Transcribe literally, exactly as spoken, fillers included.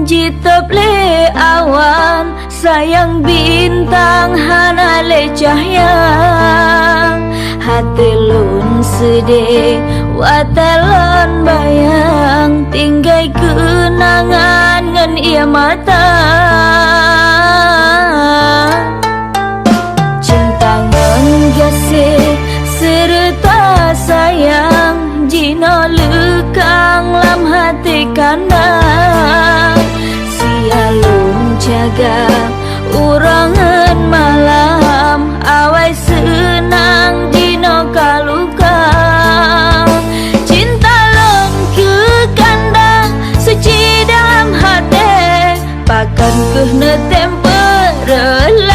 Jitôb lé awan, sayang bintang hana lé cahya. Até lôn seudeh, watée lôn bayang, tinggai keunangan ngon ie mata. Cinta ngon gaséh seureuta sayang, jinoe leukang lam até kanda. Sialôn jaga uroe ngon malam, awai seunang jinoe ka luka. Cinta lôn keu kanda, suci dalam até, pakon keuh neutem peureulée.